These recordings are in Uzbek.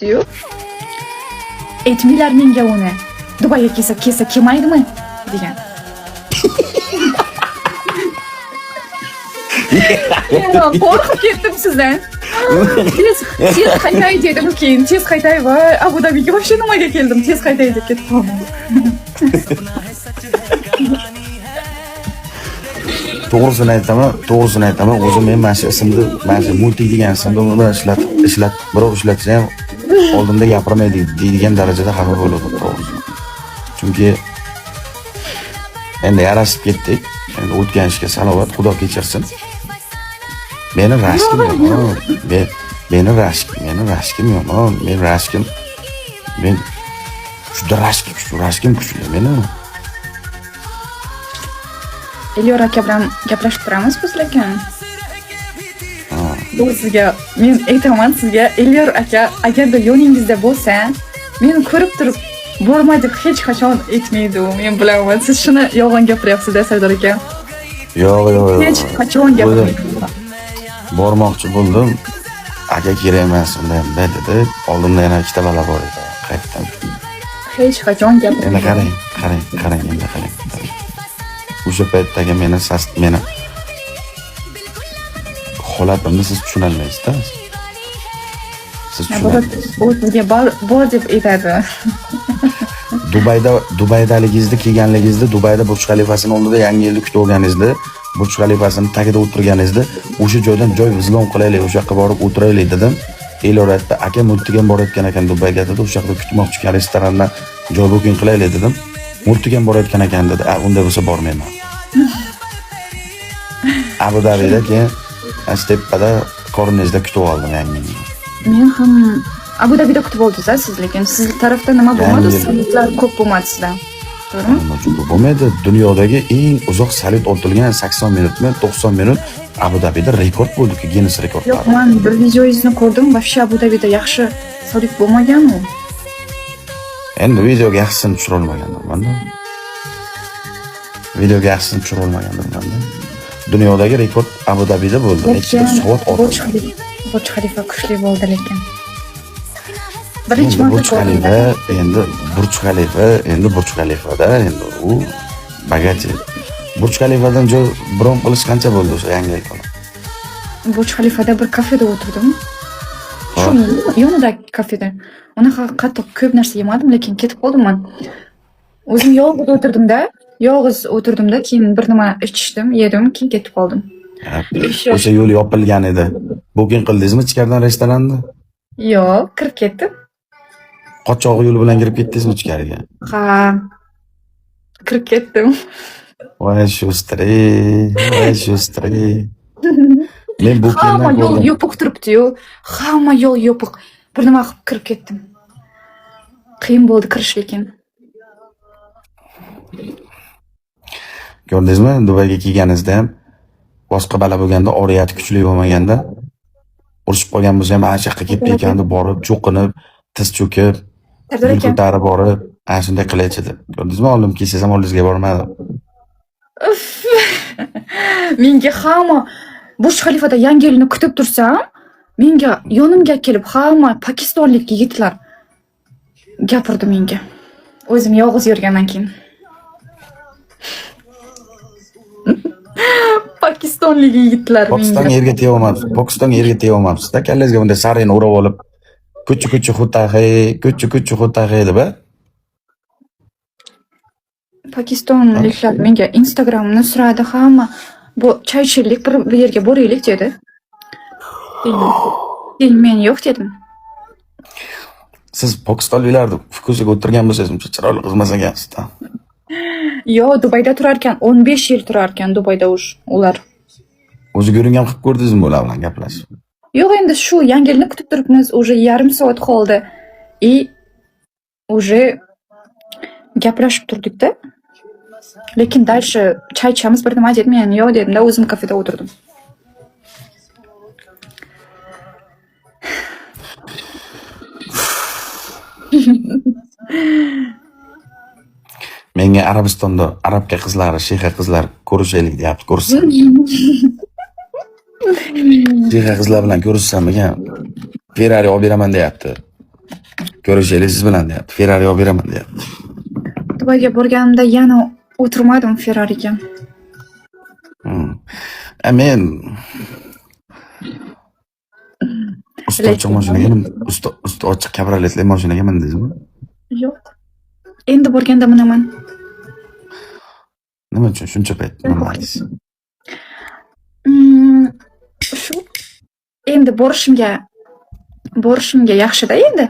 Yo'q. Aytmanglar menga uni. Dubayga kelsa, kelsa kelmaydimi degan. Men qo'rqib ketdim sizdan. Tez, tez qaytay dedim keyin, tez qaytay va Abu Dabiga вообще nimaga keldim? Tez qaytay deb ketib qoldim. To'g'risini aytaman, to'g'risini aytaman, o'zim men mana shu ismni, mana shu multik degan ismni umuman ishlatib, birov ishlatsa ham oldimda gapirmaydi deydigan darajada xafa bo'ldim to'g'risi. Chunki endi yarashib ketdik. Endi o'tgan ishga salovat, Xudo kechirsin. Meni rashkim yomon. Meni rashkim, meni rashkim yomon. Men rashkim, men juda rashkim, rashkim kuchli meni. Elyor aka bilan gaplashib turamiz biz lekin. Bu sizga men aytaman sizga, Elyor aka agarda yoningizda bo'lsa, meni ko'rib turib borma deb hech qachon aytmaydi u. Men bilaman, siz shuni yolg'on gapiryapsiz-da, Sardor aka. Yo'q, yo'q, yo'q. Hech qachon gapirmaydi. Bormoqchi bo'ldim. Aka kerak emas, unday bunday dedi. Oldimda yana ikkita bala bor edi. Qaytdim. Hech qachon Endi gapirmaydi. Qarang, qarang, qarang, endi qarang. O'sha paytdagi meni meni holatimni siz tushunolmaysiz-da. Siz tushunolmaysiz. U sizga bor, bor deb aytadi. Dubayda, Dubaydaligingizda kelganligingizda, Dubayda Burj Xalifasini oldida yangi yilni kutib olganingizda, Burj Xalifasini tagida o'tirganingizda, o'sha joydan joy взлом qilaylik, o'sha yoqqa borib o'tiraylik dedim. Elyor aytdi, aka Multik ham borayotgan ekan Dubayga dedi, o'sha yoqda kutmoqchi ekan, restorandan joy booking qilaylik dedim. Multik ham borayotgan ekan dedi. A, unday bo'lsa bormayman. Abu Dabida keyin tepada qorningizda kutib oldim yangi yilni. Men ham Abu Dabida kutib oldingiz siz, lekin siz tarafda nima bo'lmadi? Yangi yil. Salyutlar ko'p bo'lmadi sizda. To'g'rimi? Nima uchun ko'p bo'lmaydi? Dunyodagi eng uzoq salyut otilgan 80 minutmi, 90 minut Abu Dabida rekord bo'ldi-ku, Guinness Yo'q, rekordlari. Men bir videoyingizni ko'rdim, вообще Abu Dabida yaxshi salyut bo'lmagan u. Endi videoga yaxshisini tushira olmagandirman-da. Videoga yaxshisini tushira olmagandirman-da. Dunyodagi rekord Abu Dabida bo'ldi. Necha Lekin soat Burj otildi. Xalifa, Burj Xalifa kuchli bo'ldi lekin. Birinchi Endi marta Burj ko'rdim. Xalifa, endi Burj Xalifa, endi Burj Xalifada endi u bogati. Burj Xalifadan joy bron qilish qancha bo'ldi o'sha yangi yil kuni? Burj Xalifada bir kafeda o'tirdim. Shu yonidagi kafeda. Unaqa qattiq ko'p narsa yemadim, lekin ketib qoldim man. O'zim yolg'iz o'tirdim-da, yolg'iz o'tirdim-da, keyin bir nima ichishdim, yedim, keyin ketib qoldim. Еще. O'sha yo'l yopilgan edi. Booking qildingizmi ichkaridan restoranni? Yo'q, kirib ketdim. Qochoq yo'l bilan kirib ketdingizmi ichkariga? Ha. Kirib ketdim. Voy шустрый, voy шустрый. Men bookingdan Hamma yo'l ko'rdim. yopiq turibdi-yu. Hamma yo'l yopiq. Bir nima qilib kirib ketdim. Qiyin bo'ldi kirish lekin. Ko'rdingizmi? Dubayga kelganingizda ham boshqa bala bo'lganda, oriyati kuchli bo'lmaganda, urushib qolgan bo'lsa ham ana shu yoqqa ketdi ekan deb borib, cho'qinib, tiz cho'kib, Sardor gul aka. ko'tarib borib, ana shunday qilaychi deb. Ko'rdingizmi? Oldin kelsangiz ham oldingizga bormadim. Uff. Menga hamma Burj Xalifada yangi yilni kutib tursam, menga yonimga kelib hamma pokistonlik yigitlar gapirdi menga. O'zim yolg'iz yurgandan keyin. Pokistonlik yigitlar Pokistonga menga. erga tegolmabsiz. Pokistonga erga tegolmabsiz-da. Kallangizga bunday sarini o'rab olib, kuchi kuchi xutahi, kuchi kuchi xutahi deb, a? Pokistonliklar menga Instagramni so'radi hamma. Bu chay ichaylik, bir yerga boraylik dedi. Keyin men yo'q dedim. Siz pokistonliklarni ko'ziga o'tirgan bo'lsangiz, uncha chiroyli qiz emas ekansizda. Yo'q, Dubayda turarkan, 15 yil turarkan Dubayda ush ular. O'zi ko'ringan qilib ko'rdingizmi ular bilan gaplashib? Yo'q, endi shu yangi yilni kutib turibmiz, уже yarim soat qoldi. И уже gaplashib turdik-da. Lekin дальше chay ichamiz bir nima dedim, men yo'q dedim-da, o'zim kafeda o'tirdim. Menga Arabistonda arabka qizlari, sheyxa qizlar ko'rishaylik deyapti, ko'rishsam. Sheyxa qizlar bilan ko'rishsam ekan, Ferrari olib beraman deyapti. Ko'rishaylik siz bilan deyapti. Ferrari olib beraman deyapti. Dubayga borganimda yana o'tirmadim Ferrariga. Men usti ochiq Lekin mashinaga usti ochiq kabrioletli mashinaga mindingizmi? Yo'q. Endi borganda minaman. Nima uchun shuncha payt minmadingiz? Shu endi borishimga yaxshida endi.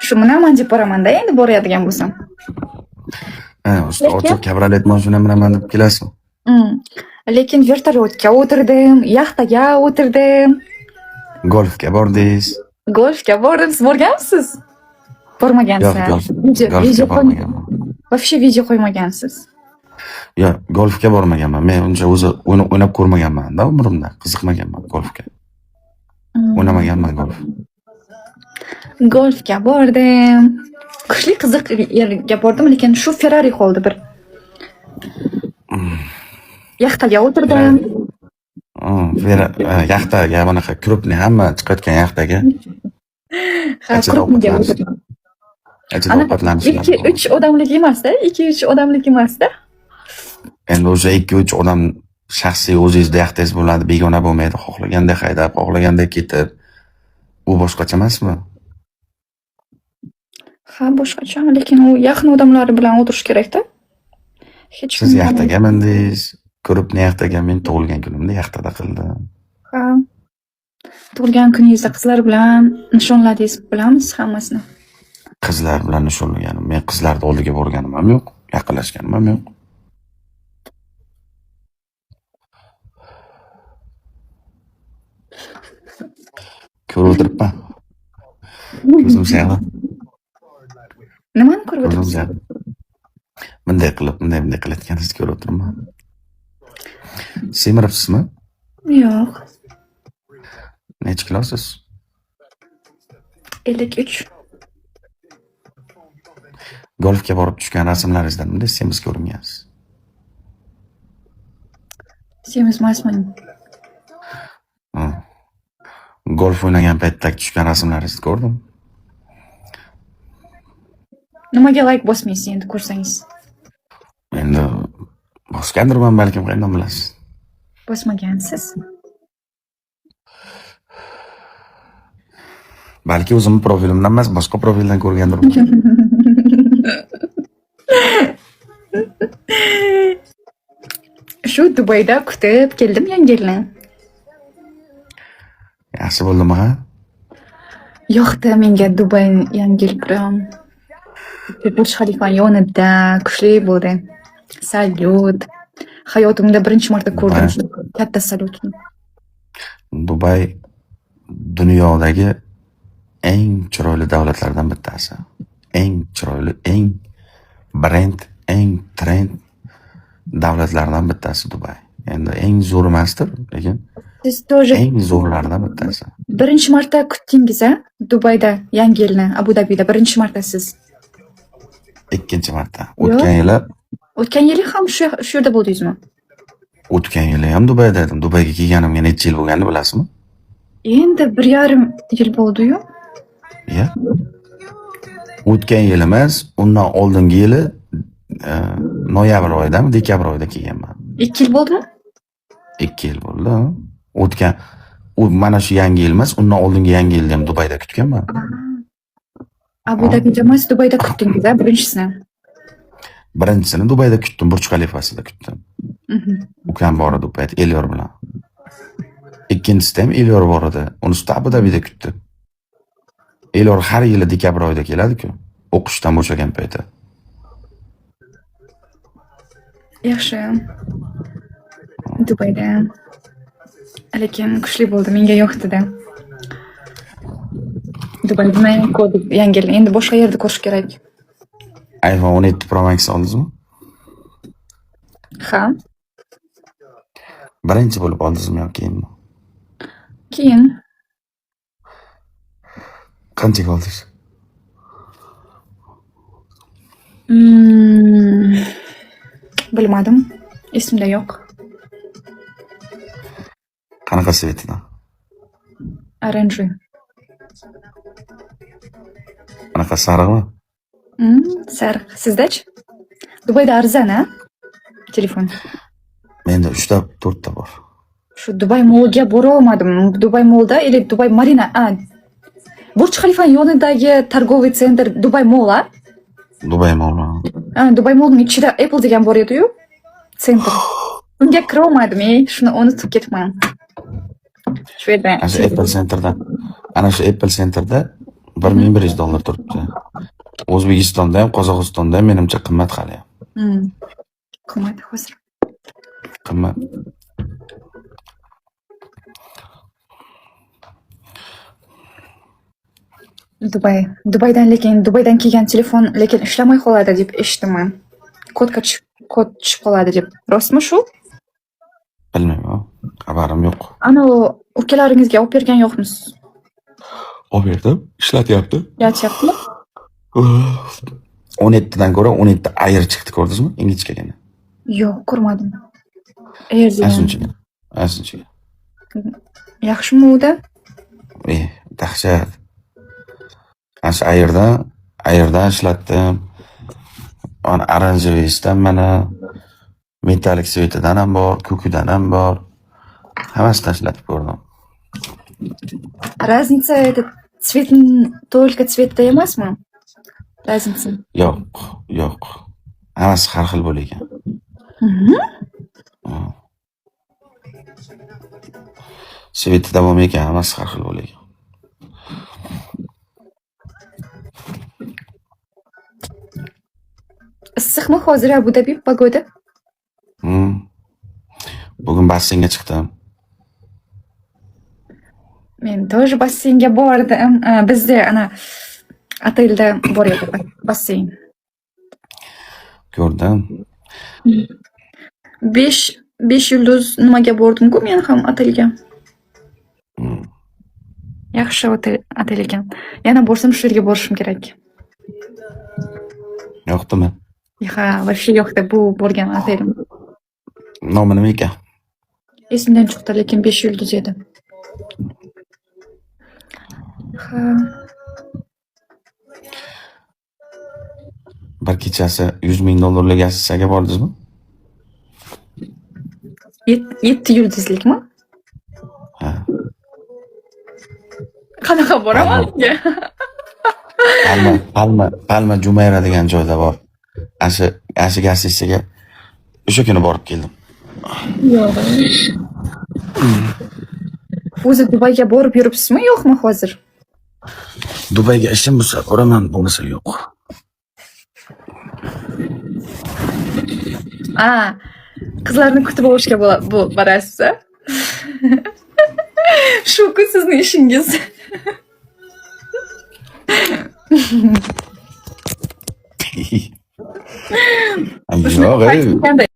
Shu minaman deb boraman-da endi boradigan bo'lsam. Ha, usti ochiq kabriolet mashina minaman deb kelasizmi? Lekin vertolyotga o'tirdim, yaxtaga o'tirdim. Golfga bordingiz. Golfga bordim. Siz borganmisiz? Bormagansiz. Yo'q, golfga bormaganman. Вообще video qo'ymagansiz. Yo'q, golfga bormaganman. Men uncha o'zi o'ynab ko'rmaganman-da umrimda. Qiziqmaganman golfga. O'ynamaganman golf. Golfga bordim. Kuchli qiziq yerga bordim, lekin shu Ferrari qoldi bir. Yaxtaga o'tirdim. Yaxtaga bunaqa крупный hamma chiqayotgan yaxtaga. Ha, крупный ga o'tirdim. Ichida ovqatlanishlar. 2-3 odamlik emas-da, 2-3 odamlik emas-da. Endi o'sha 2-3 odam shaxsiy o'zingizda yaxtangiz bo'ladi, begona bo'lmaydi, xohlaganda haydab, xohlaganda ketib. U boshqacha emasmi? Ha, boshqacha, lekin u yaqin odamlari bilan o'tirish kerak-da. Hech Siz kim yaxtaga mindingiz, крупный yaxtaga men tug'ilgan kunimda yaxtada qildim. Ha. Tug'ilgan kuningizda qizlar bilan nishonladingiz, bilamiz hammasini. Qizlar bilan nishonlaganim, men qizlarni oldiga borganim ham yo'q, yaqinlashganim ham yo'q. Ko'rib o'tiribman. Ko'zim shayli. Nimani ko'rib o'tiribsiz? Bunday qilib, bunday qilayotganingizni ko'rib o'tiribman. Semiribsizmi? Yo'q. Necha kilosiz? 53. Golfga borib tushgan rasmlaringizdan bunday semiz ko'ringansiz. Semiz emasman. Golf o'ynagan paytdagi tushgan rasmlaringizni ko'rdim. Nimaga like bosmaysiz endi ko'rsangiz? Endi bosgandirman balkim, qayerdan bilasiz? Bosmagansiz. Balki o'zimning profilimdan emas, boshqa profildan ko'rgandirman. Shu Dubayda kutib keldim yangi yilni. Yaxshi bo'ldimi, ha? Yoqdi menga Dubay yangi yil bilan. Burj Xalifa yonida kuchli bo'ldi. Salyut. Hayotimda birinchi marta ko'rdim shu katta salyutni. Dubay dunyodagi eng chiroyli davlatlardan bittasi. Eng chiroyli, eng brend, eng trend davlatlardan bittasi Dubay. Endi eng zo'r emasdir, lekin siz тоже eng zo'rlardan bittasi. Birinchi marta kutdingiz-a Dubayda yangi yilni, Abu Dabida birinchi marta siz? Ikkinchi marta. O'tgan yili O'tgan yili ham shu yerda bo'ldingizmi? O'tgan yili ham Dubayda edim. Dubayga kelganimga necha yil bo'lganini bilasizmi? Endi 1,5 yil bo'ldi-yu. Ya. O'tgan yil emas, undan oldingi yili noyabr oyidami, dekabr oyida kelganman. 2 yil bo'ldimi? 2 yil bo'ldi. O'tgan u mana shu yangi yil emas, undan oldingi yangi yilni ham Dubayda kutganman. Abu Dabida emas, Dubayda kutdingiz-a birinchisini? Birinchisini Dubayda kutdim, Burj Xalifasida kutdim. Ukam bor edi u payt Elyor bilan. Ikkinchisida ham Elyor bor edi. Unisida Abu Dabida kutdim. Elyor har yili dekabr oyida keladi-ku, o'qishdan bo'shagan payti. Yaxshi. Dubayda. Lekin kuchli bo'ldi, menga yoqdi-da. Dubayda men ko'rdik yangi yilni. Endi boshqa yerda ko'rish kerak. iPhone 17 Pro Max oldingizmi? Ha. Birinchi bo'lib oldingizmi yoki keyinmi? Keyin. Qanchaga oldingiz? Bilmadim. Esimda yo'q. Qanaqa svetida? Oranjli. Anaqa sariqmi? Sariq. Sizdachi? Dubayda arzon, a? Telefon. Menda 3 ta, 4 ta bor. Shu Dubay Mallga bora olmadim. Dubay Mallda или Dubay Marina, a. Burj Xalifani yonidagi торговый центр Dubay Mall, a? Dubay Mall. A, Dubay Mallning ichida Apple degan bor edi-yu. Центр. Unga kira olmadim, ey, shuni unutib ketibman. Shu yerda. Ana shu Apple Centerda. Ana shu Apple Centerda 1100 dollar turibdi. O'zbekistonda ham, Qozog'istonda ham menimcha qimmat hali ham. Qimmat hozir. Qimmat. Dubay. Dubaydan lekin Dubaydan kelgan telefon lekin ishlamay qoladi deb eshitdim. Kodga tushib, kod tushib qoladi deb. Rostmi shu? Bilmayman, xabarim yo'q. Ana ukalaringizga olib bergan yo'qmisiz? Olib berdim, ishlatyapti. Ishlatyaptimi? 17 dan ko'ra 17 Air chiqdi, ko'rdingizmi? Ingichkagina. Yo'q, ko'rmadim. Air degan. Ana shunchagina. Ana shunchagina. Yaxshimi u-da? Dahshat. Ana shu Airdan ishlatdim. Ana oranjeviysidan mana metalik svetidan ham bor, ko'kidan ham bor. Hammasidan ishlatib ko'rdim. Разница это цвет, только цвет da emasmi? Разница. Yo'q, yo'q. Hammasi har xil bo'lgan. Svetida davom ekan, hammasi har xil bo'lgan. Issiqmi hozir Abu Dhabi погода? Bugun basseynga chiqdim. Men тоже basseynga bordim. Bizda ana otelda bor edi basseyn. Ko'rdim. 5 yulduz nimaga bordim-ku men ham otelga. Yaxshi otel ekan. Yana borsam shu yerga borishim kerak. Yoqdimi? Ha, вообще yoqdi bu borgan otelim. Nomi nima ekan? Esimdan chiqdi, lekin 5 yulduz edi. Ha. Bir kechasi 100 000 dollarlik gостиницаga bordingizmi? 7 yulduzlikmi? Ha. Qanaqa boraman unga? Palma Jumeirah degan joyda bor. Ana shu gостиницаga o'sha kuni borib keldim. Yo'q. O'zi Dubayga borib yuribsizmi, yo'qmi hozir? Dubayga ishim bo'lsa boraman, bo'lmasa yo'q. A, qizlarni kutib olishga borasiz, a? Shu-ku sizni ishingiz. Yo'q, ey.